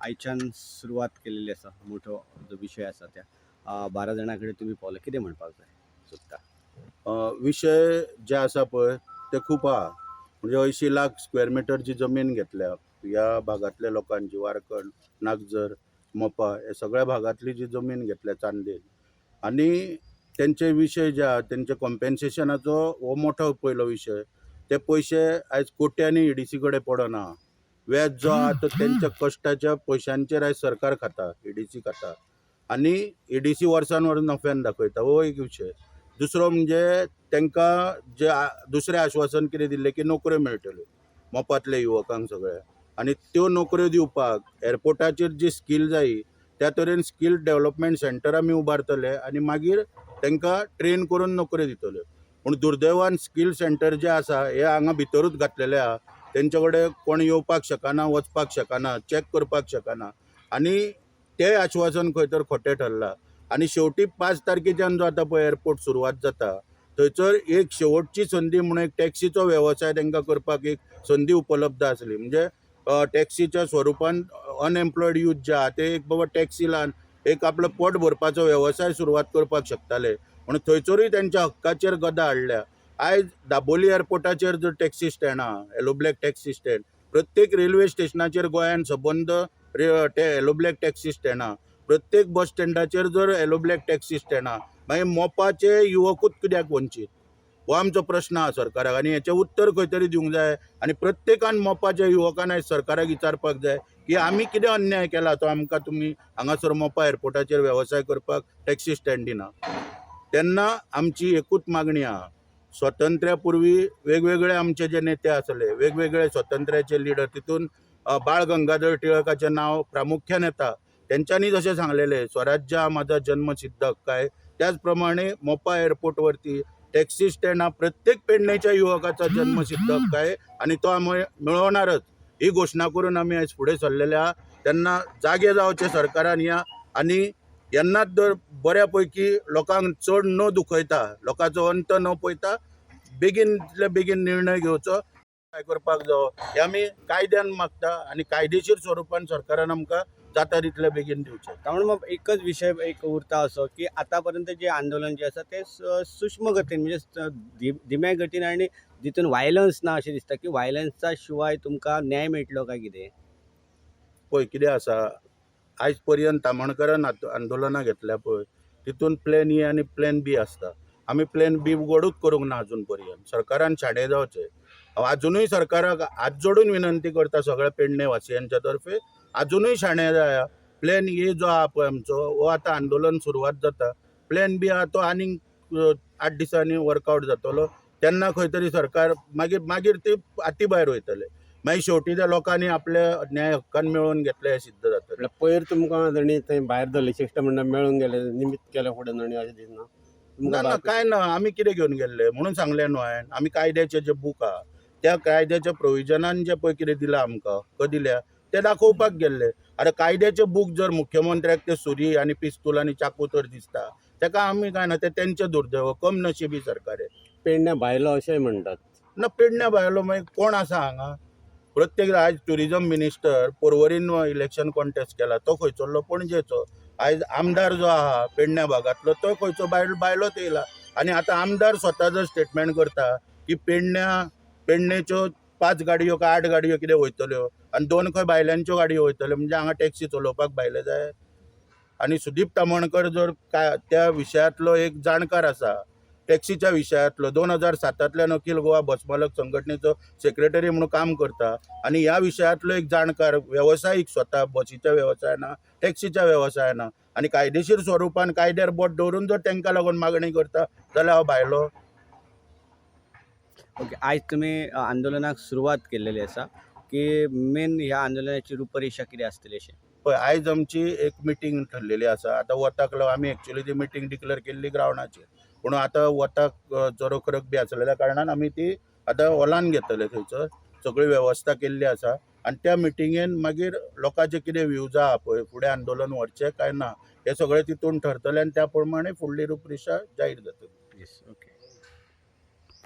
आयच्यान सुरवात केलेली आसा. मोठो जो विशय आसा त्या 12 जाणां कडेन तुमी पावले, कितें म्हणपाक जाय सोदता? विशय जे आसा पळय ते खूब आहा. म्हणजे 80 लाख स्क्वेअर मिटर जी जमीन घेतल्या ह्या भागांतल्या लोकांची, वारकण, नागझर, मोपा हे सगळ्या भागांतली जी जमीन घेतल्या चांदेल, आनी तेंचे विशय जे आहा तेंचे कॉम्पेन्सेशनाचो हो मोठो पयलो विशय. ते पयशे आयज कोट्यांनी ईडीसी कडेन पडना. व्याज जो आहा तो तेंच्या कश्टाच्या पयशांचेर आयज सरकार खाता, ईडीसी खाता, आनी ईडीसी वर्सान वर्स नफ्यान दाखयता. हो एक विशय. दुसरो म्हणजे तांकां जे दुसरें आश्वासन कितें दिल्लें की नोकऱ्यो मेळटल्यो मोपांतल्या युवकांक सगळ्या, आनी त्यो नोकऱ्यो दिवपाक एअरपोर्टाचेर जी स्कील जायी त्या तरेन स्कील डेवलपमेंट सेंटर आमी उबारतले आनी मागीर तांकां ट्रेन करून नोकऱ्यो दितल्यो. पूण दुर्दैवान स्कील सेंटर जे आसा हे हांगा भितरूच घातलेले आहा. तेंचे कडेन कोण येवपाक शकना, वचपाक शकना, चॅक करपाक शकना, आनी तें आश्वासन खंय तर खोटें ठरलां. आनी शेवटी 5 तारखेच्यान जो आतां पळय एअरपोर्ट सुरवात जाता थंयसर एक शेवटची संदी म्हणून एक टॅक्सीचो वेवसाय तांकां करपाक एक संदी उपलब्ध आसली. म्हणजे टॅक्सीच्या स्वरुपान अनएम्प्लॉयड यूथ जे आहा ते एक बाबा टॅक्सी लावन एक आपलो पोट भरपाचो वेवसाय सुरवात करपाक शकताले, म्हणून थंयसरूय तेंच्या हक्काचेर गदा हाडल्या. आयज दाबोली एअरपोर्टाचेर जर टॅक्सी स्टँड आहा, येलो ब्लॅक टॅक्सी स्टँड, प्रत्येक रेल्वे स्टेशनाचेर गोंयान सबंद येलो ब्लॅक टॅक्सी स्टँड आहा, प्रत्येक बस स्टँडाचेर जर येलो ब्लॅक टॅक्सी स्टँड आहा, मागीर मोपाचे युवकूच कित्याक वंचीत? हो आमचो प्रश्न आहा सरकाराक, आनी हेचें उत्तर खंय तरी दिवंक जाय. आनी प्रत्येकान मोपाच्या युवकान आयज सरकाराक विचारपाक जाय की आमी कितें अन्याय केला तो आमकां तुमी हांगासर मोपा एअरपोर्टाचेर वेवसाय करपाक टॅक्सी स्टँड दिना. तेन्ना आमची एकूच मागणी आहा, स्वातंत्र्या पुर्वी वेगवेगळे आमचे जे नेते आसले, वेगवेगळे स्वातंत्र्याचे लिडर, तितून बाळ गंगाधर टिळकाचें नांव प्रामुख्यान येता. तेंच्यांनी जशें सांगलेलें स्वराज्य हा माझा जन्मसिद्ध हक्क आहे, त्याच प्रमाणे मोपा एअरपोर्टवरती टॅक्सी स्टँड हा प्रत्येक पेडणेच्या युवकाचा जन्मसिद्ध हक्क आहे आणि तो आमी मेळवणारच ही घोशणा करून आमी आयज फुडें सरलेले आहा. तेन्ना जागे जावचे सरकारान ह्या, आनी येन्नाच जर बऱ्या पैकी लोकांक चड न दुखयता, लोकांचो अंत न पळयता बेगीन बेगीन निर्णय घेवचो, काय करपाक जावो हे आमी कायद्यान मागता आनी कायदेशीर स्वरुपान सरकारान आमकां जाता तितले बेगीन दिवचें. कारण मग एकच विशय एक उरता असो की आतापर्यंत जे आंदोलन जे आसा ते सूक्ष्म गतीन, म्हणजे धिम्या गतीन आनी जितून वायलन्स ना अशें दिसता की वायलन्सा शिवाय तुमकां न्याय मेळटलो काय कितें? पळय कितें आसा, आयज पर्यंत तामणकारान आंदोलनां घेतल्या पळय तितून प्लॅन ए आनी प्लॅन बी आसता. आमी प्लॅन बी उगडूच करूंक ना अजून पर्यंत. सरकारान शाणे जावचें. हांव आजुनूय सरकाराक हात जोडून विनंती करता सगळ्या पेडणे वासियांच्या तर्फे, आजुनूय शाणे जाया. प्लॅन ए जो आहा पळय आमचो हो आतां आंदोलन सुरवात जाता. प्लॅन बी आहा तो आनीक 8 दिसांनी वर्कआवट जातलो. तेन्ना खंय तरी सरकार मागीर मागीर ती हाती भायर वयतले. मागीर शेवटी त्या लोकांनी आपल्या न्याय हक्कान मेळोवन घेतले हें सिद्ध जातलें. म्हळ्यार पयर तुमकां जाणी थंय भायर धरले शिश्ट म्हणटा मेळून गेले, निमित्त केलें फुडें जाणी अशें दिसना? ना ना, काय ना, आमी कितें घेवन गेल्ले म्हणून सांगलें न्हू हांवें. आमी कायद्याचे जे बूक आहा त्या कायद्याच्या प्रोविजनान जे पळय कितें दिलां आमकां, हक्क दिल्या ते दाखोवपाक गेल्ले. आतां कायद्याचे बूक जर मुख्यमंत्र्याक ते सुरी आनी पिस्तूल आनी चाकू तर दिसता, ताका आमी काय ना, ते तेंचें दुर्दैव, कम नशिबी सरकार. पेडण्या भायलो अशेंय म्हणटात. ना, पेडण्या भायलो मागीर कोण आसा हांगा? प्रत्येक आयज ट्युरिजम मिनिस्टर पोरवरीन इलेक्शन कॉन्टेस्ट केला तो खंयचो? पणजेचो. आयज आमदार जो आहा पेडण्या भागांतलो तो खंयचो? बायलोच येयला. आनी आतां आमदार स्वता जर स्टेटमेंट करता की पेडणेच्यो 5 गाडयो काय 8 गाडयो कितें वयतल्यो आनी 2 खंय बायलांच्यो गाडयो वयतल्यो, म्हणजे हांगा टॅक्सी चलोवपाक बायले जाय. आनी सुदीप तामणकर जर त्या विशयांतलो एक जाणकार आसा, टॅक्सीच्या विशयांतलो, 2007 अखिल गोवा बस मालक संघटनेचो सेक्रेटरी म्हणून काम करता आनी ह्या विशयांतलो एक जाणकार, वेवसायीक स्वता बसीच्या वेवसायाना, टॅक्सीच्या वेवसायाना, आनी कायदेशीर स्वरुपान कायद्यार बोट दवरून जर तांकां लागून मागणी करता जाल्यार हांव भायलो. ओके, आयज तुमी आंदोलनाक सुरवात केल्लेली आसा की मेन ह्या आंदोलनाची रूपरेशा कितें आसतली अशें? पळय आयज आमची एक मिटींग ठरलेली आसा. आतां वताक लागून आमी एक्चुअली ती मिटींग डिक्लेर केल्ली ग्रावंडाचेर, पूण आतां वताक जोरो बी आसलेल्या कारणान आमी ती आतां हॉलान घेतले. थंयसर सगळी वेवस्था केल्ली आसा आनी त्या मिटिंगेन मागीर लोकांचे कितें व्यूज आहा पळय, फुडें आंदोलन व्हरचें काय ना हें सगळें तितून ठरतलें आनी त्या प्रमाणे फुडली रूपरेशा जाहीर जातली. Yes, okay.